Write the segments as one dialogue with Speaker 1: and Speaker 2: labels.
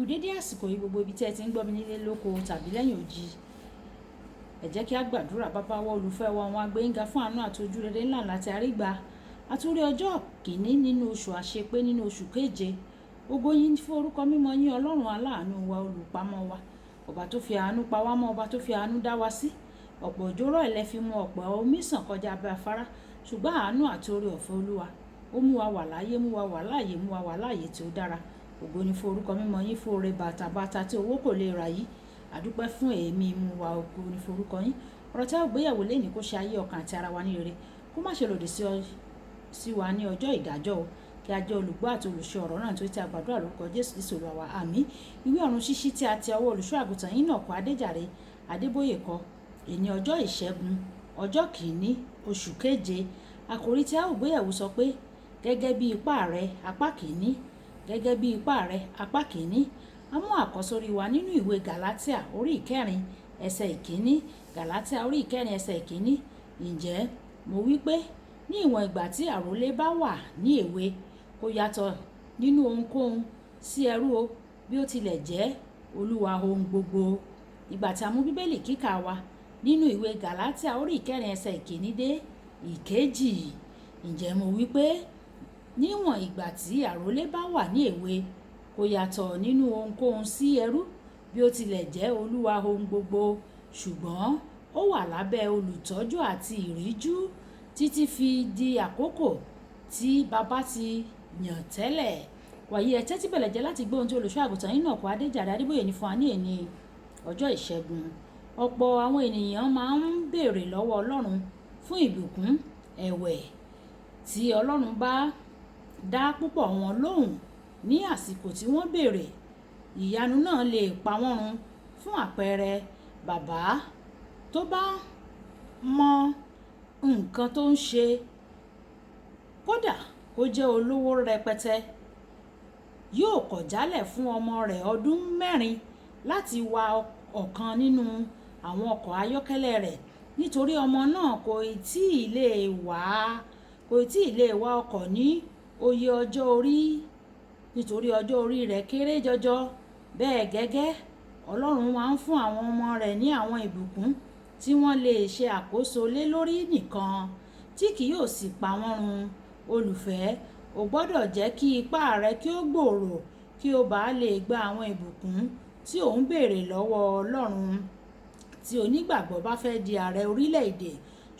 Speaker 1: Kú dédé àsìkò yìí, gbogbo ibi tí ẹ ti ń gbọ́ mi nílé lóko tàbí lẹ́yìn odi. Ẹ jẹ́ kí a gbàdúrà. Bàbá wa, olùfẹ́ wa, wọn agbẹ́yìnga fún àánú àti ojú rere ńlá láti àrígbà. A tún rí ọjọ́ kìíní nínú oṣù àṣepé nínú oṣù keje. Ògo yín fún orúkọ mímọ́ yín, Ọlọ́run aláàánú wa, olùpamọ́ wa. Ọba tó fi àánú pa wá mọ́, ọba tó fi àánú dá wa sí. Ọ̀pọ̀ òjò rọ̀ ilẹ̀ fi mu, ọ̀pọ̀ omi sàn kọjá abẹ́ afárá. Ṣùgbọ́n àánú àti oore ọ̀fẹ́ Olúwa, ó mú wa wà láyé, mú wa wà láàyè, mú wa wà láàyè tí ó dára. Ògo ni fún orúkọ mímọ́ yín fún oore bàtàbàtà tí owó kò lè rà yìí. Àdúpẹ́ fún èémí imú wa, ògo ni fún orúkọ yín. Ọ̀rọ̀ tí a ó gbéyẹ̀wò lénìí kó ṣe ayé ọkàn àti ara wa ní rere. Kó má ṣe lòdì sí wa ní ọjọ́ ìdájọ́ o. Kí a jẹ́ olùgbọ́ àti olùṣọ́ ọ̀rọ̀ náà nítorí tí a gbàdúrà lórúkọ Jésù Kristi Olúwa wa. Àmín. Ìwé ọ̀run ṣíṣí tí a ti ọwọ́ olùṣọ́ àgùntàn Enoch Adéjàre Adébóyè kọ. Èní ọjọ́ ìṣẹ́gun, ọjọ́ kìíní, oṣù keje. Àkòrí tí a ó gbéyẹ̀wò sọ pé gẹ́gẹ́ bí ipá rẹ, apá kìíní. Gẹ́gẹ́ bí ipá rẹ, apá kìíní. A mú àkọ́sórí wa nínú ìwé Galatia orí ìkẹrin ẹsẹ̀ ìkíní. Galatia orí ìkẹrin ẹsẹ̀ ìkíní. Ǹjẹ́ mo wí pé ní ìwọ̀n ìgbà tí àrólé bá wà ní èwe, kò yàtọ̀ nínú ohunkóhun sí ẹrú o, bí ó tilẹ̀ jẹ́ Olúwa ohun gbogbo. Ìgbà tí a mú Bíbélì kíkà wa nínú ìwé Galatia orí ìkẹrin ẹsẹ̀ ìkíní dé ìkejì. Ǹjẹ́ mo wí pé níwọ̀n ìgbà tí àrólé bá wà ní èwe, kò yàtọ̀ nínú ohunkóhun sí ẹrú, bí ó tilẹ̀ jẹ́ Olúwa ohun gbogbo, ṣùgbọ́n ó wà lábẹ́ olùtọ́jú àti ìríjú títí fi di àkókò tí baba ti yàn tẹ́lẹ̀. Wàyí, ẹ tẹ́tí bẹ̀lẹ̀ jẹ́ láti gbọ́ ohun tí olùṣọ́ àgùntàn Enoch Adéjàre Adébóyè ní fún wa ní èní ọjọ́ ìṣẹ́gun. Ọ̀pọ̀ àwọn ènìyàn máa ń béèrè lọ́wọ́ Ọlọ́run fún ìbùkún ẹ̀wẹ̀ tí Ọlọ́run bá dá púpọ̀ wọn lóhùn ní àsìkò tí wọ́n béèrè. Ìyanu náà lè pa wọ́n run. Fún àpẹẹrẹ, bàbá tó bá mọ nǹkan tó ń ṣe, kódà kó jẹ́ olówó rẹpẹtẹ, yóò kọ̀ jálẹ̀ fún ọmọ rẹ̀ ọdún 4 láti wa ọ̀kan nínú àwọn ọkọ̀ ayọ́kẹ́lẹ́ rẹ̀ nítorí ọmọ náà kò tí ì lè wa ọkọ̀ ní oyè ọjọ́ orí, nítorí ọjọ́ orí rẹ̀ kéré jọjọ. Bẹ́ẹ̀ gẹ́gẹ́, Ọlọ́run máa ń fún àwọn ọmọ rẹ̀ ní àwọn ìbùkún tí wọ́n lè ṣe àkóso lé lórí nìkan, tí kì yóò sì pa wọ́n run. Olùfẹ́, o gbọdọ̀ jẹ́ kí ipá rẹ kí ó gbòòrò kí o bá lè gba àwọn ìbùkún tí ò ń béèrè lọ́wọ́ Ọlọ́run. Tí onígbàgbọ́ bá fẹ́ di ààrẹ orílẹ̀-èdè,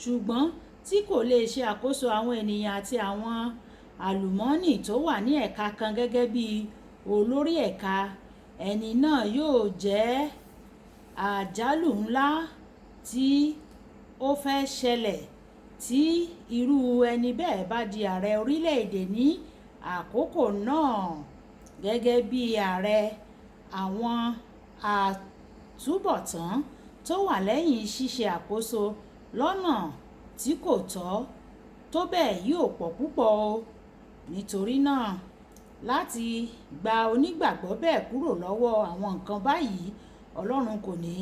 Speaker 1: ṣùgbọ́n tí kò lè ṣe àkóso àwọn ènìyàn àti àwọn àlùmọ́nì tó wà ní ẹ̀ka kan gẹ́gẹ́ bí olórí ẹ̀ka, ẹni náà yóò jẹ́ àjálù ńlá tí ó fẹ́ ṣẹlẹ̀ tí irú ẹni bẹ́ẹ̀ bá di ààrẹ orílẹ̀-èdè ní àkókò náà. Gẹ́gẹ́ bí ààrẹ, àwọn àtúbọ̀tán tó wà lẹ́yìn ṣíṣe àkóso lọ́nà tí kò tọ́ tó bẹ́ẹ̀ yóò pọ̀ púpọ̀ o. Nítorí náà, láti gba onígbàgbọ́ bẹ́ẹ̀ kúrò lọ́wọ́ àwọn nǹkan báyìí, Ọlọ́run kò ní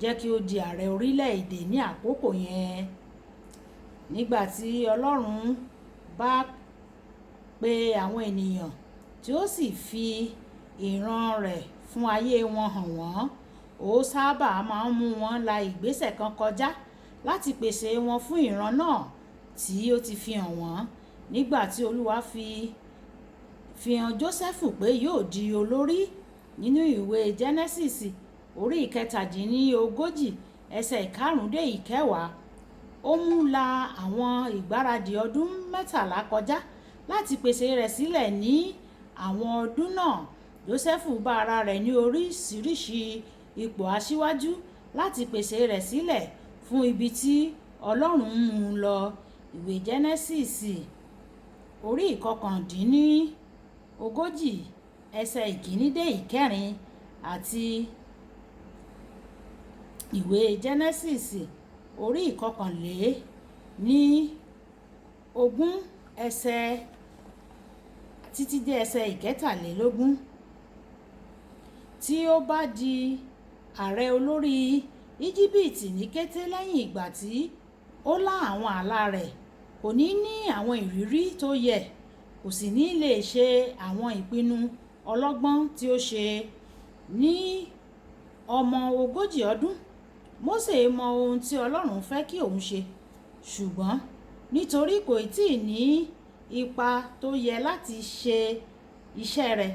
Speaker 1: jẹ́ kí ó di ààrẹ orílẹ̀-èdè ní àkókò yẹn. Nígbà tí Ọlọ́run bá pe àwọn ènìyàn tí ó sì fi ìran rẹ̀ fún ayé wọn hàn wọ́n, ó sábà máa ń mú wọn la ìgbésẹ̀ kan kọjá láti pèsè wọn fún ìran náà tí ó ti fi hàn wọ́n. Nígbà tí Olúwa fi hàn Jósẹ́fù pé yóò di olórí nínú ìwé Genesis orí 37 ẹsẹ̀ ìkarùn-ún dé ìkẹwàá, ó mú la àwọn ìgbáradì ọdún 13 kọjá láti pèsè rẹ̀ sílẹ̀ ní àwọn ọdún náà. Jósẹ́fù bá ara rẹ̀ ní oríṣiríṣi ipò aṣíwájú láti pèsè rẹ̀ sílẹ̀ fún ibi tí Ọlọ́run ń mú un lọ. Ìwé Genesis orí 39 ẹsẹ̀ ìkíní dé ìkẹrin àti ìwé Genesis orí 21 ẹsẹ̀ títí dé ẹsẹ̀ ìkẹtàlélógún. Tí ó bá di ààrẹ olórí Íjíbítì ní kété lẹ́yìn ìgbà tí ó lá àwọn àlá rẹ̀, kò ní ní àwọn ìrírí tó yẹ, kò sì ní lè ṣe àwọn ìpinnu ọlọ́gbọ́n tí ó ṣe. Ní ọmọ 40 ọdún, Mósè mọ ohun tí Ọlọ́run fẹ́ kí òun ṣe, ṣùgbọ́n nítorí kò tíì ní ipa tó yẹ láti ṣe iṣẹ́ rẹ̀,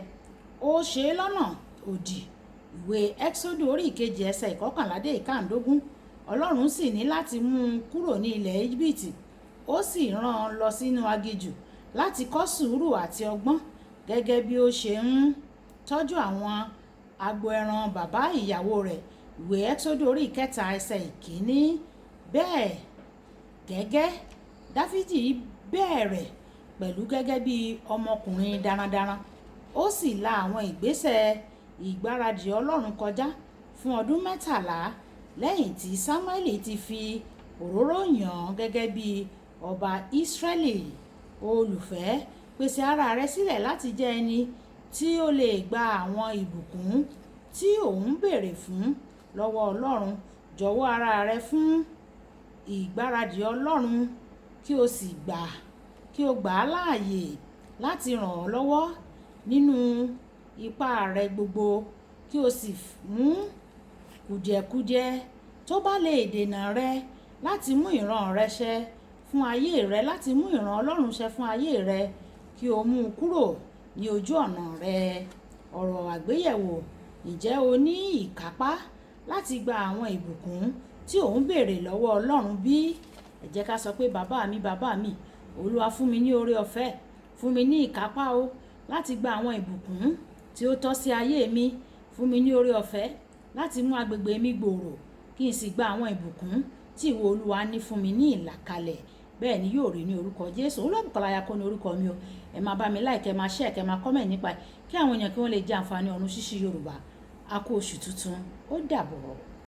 Speaker 1: ó ṣe é lọ́nà òdì. Ìwé Ẹ́xódù orí 2 ẹsẹ̀ 11 dé 15. Ọlọ́run sì ní láti mú un kúrò ní ilẹ̀ Íjíbítì, ó sì rán an lọ sínú aginjù láti kọ́ sùúrù àti ọgbọ́n gẹ́gẹ́ bí ó ṣe ń tọ́jú àwọn agbo ẹran bàbá ìyàwó rẹ̀. Ìwé Ẹ́xódù orí 3 ẹsẹ̀ 1. Bẹ́ẹ̀ gẹ́gẹ́, Dáfídì bẹ̀rẹ̀ pẹ̀lú gẹ́gẹ́ bí ọmọkùnrin darandaran, ó sì la àwọn ìgbésẹ̀ ìgbáradì Ọlọ́run kọjá fún ọdún 13 lẹ́yìn tí Sámúẹ́lì ti fi òróró yàn án gẹ́gẹ́ bí ọba Ísírẹ́lì. Olùfẹ́, pèsè ara rẹ sílẹ̀ láti jẹ́ ẹni tí ó lè gba àwọn ìbùkún tí ò ń béèrè fún lọ́wọ́ Ọlọ́run. Jọ̀wọ́ ara rẹ fún ìgbáradì Ọlọ́run kí o sì gbà kí o gbà á láàyè láti ràn ọ́ lọ́wọ́ nínú ipá rẹ gbogbo, kí o sì mú kùdìẹ̀kudiẹ tó bá lè dènà rẹ láti mú ìran rẹ ṣẹ fún ayé rẹ, láti mú ìran Ọlọ́run ṣẹ fún ayé rẹ, kí o mú un kúrò ní ojú ọ̀nà rẹ. Ọ̀rọ̀ àgbéyẹ̀wò: ǹjẹ́ o ní ìkápá láti gba àwọn ìbùkún tí ò ń béèrè lọ́wọ́ Ọlọ́run bí? Ẹ jẹ́ ká sọ pé bàbá mi, bàbá mi, Olúwa fún mi ní oore ọ̀fẹ́, fún mi ní ìkápá o láti gba àwọn ìbùkún tí ó tọ́ sí ayé mi, fún mi ní oore ọ̀fẹ́ láti mú agbègbè mi gbòòrò kí n sì gba àwọn ìbùkún tí ìwọ Olúwa ní fún mi ní ìlàkalẹ̀. Bẹ́ẹ̀ ni yóò rí ní orúkọ Jésù. Olúwabùkọ́lá Ayako ní orúkọ mi o. Ẹ máa bá mi like, ẹ máa share, kẹ máa comment nípa ẹ̀ kí àwọn èèyàn kí wọ́n lè jẹ àǹfààní ọ̀run ṣíṣí Yorùbá. A kú oṣù tuntun. Ó dàbọ̀.